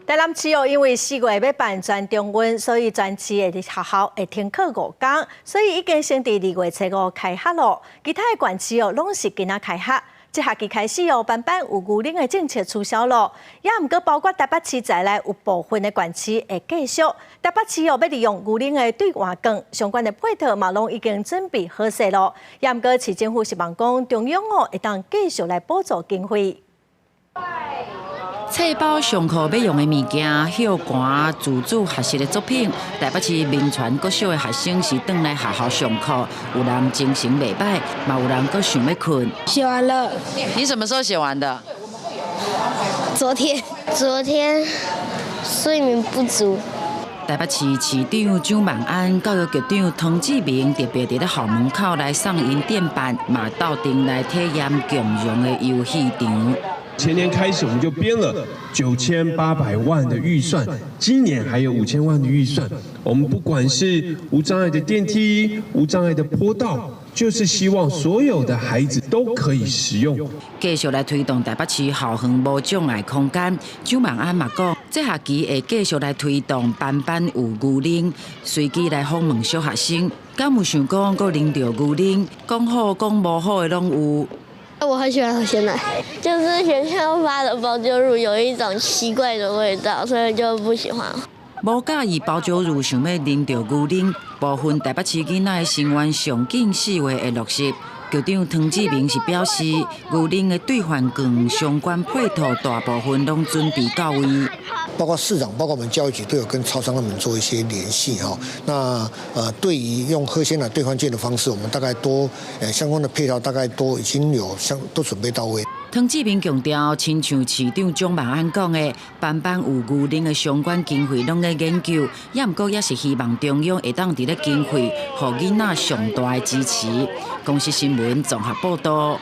台南市哦，因為4月欲辦全中運，所以全市的學校會停課5工，所以已經先佇2月初5開學囉。其他的縣市哦，攏是今仔開學。這學期開始哦，班班有牛奶的政策取消囉，也毋過包括台北市在內有部分的縣市會繼續。台北市哦，欲利用牛奶的兌換券，相關的配套嘛，攏已經準備好勢囉。也毋過市政府希望講中央哦，會當繼續來補助經費。冊包上課欲用的物件、葉盤、自主學習的作品，台北市銘傳國小的學生是轉來學校上課，有人精神袂䆀，嘛有人閣想欲睏。寫完了。你什麼時候寫完的？昨天。昨天睡眠不足。台北市市長蔣萬安、教育局長湯志明特別佇咧校門口來送𪜶電板，嘛鬥陣來體驗共融的遊戲場。前年開始我們就編了9800萬的預算，今年還有5000萬的預算。我們不管是無障礙的電梯、無障礙的坡道，就是希望所有的孩子都可以使用。繼續來推動台北市校園無障礙空間，蔣萬安嘛講，這學期會繼續來推動班班有牛奶，隨機來訪問小學生，敢有想講閣啉著牛奶？講好講無好的攏有。我很喜歡喝鮮奶，就是學校發的保久乳有一種奇怪的味道，所以就不喜歡。無佮意保久乳，想欲啉著牛奶，部分台北市囡仔的心願上緊4月會落實。局長湯志明是表示，牛奶的兌換券相關配套大部分攏準備到位。包括市長，包括我們教育局都有跟超商他們做一些聯繫哈。那對於用喝鮮奶兌換券的方式，我們大概都相關的配套大概都已經有相都準備到位。湯志明強調，親像市長蔣萬安講的，班班有牛奶的相關經費攏咧研究，也毋過也是希望中央會當佇咧經費，予囡仔上大的支持。公視新聞綜合報導。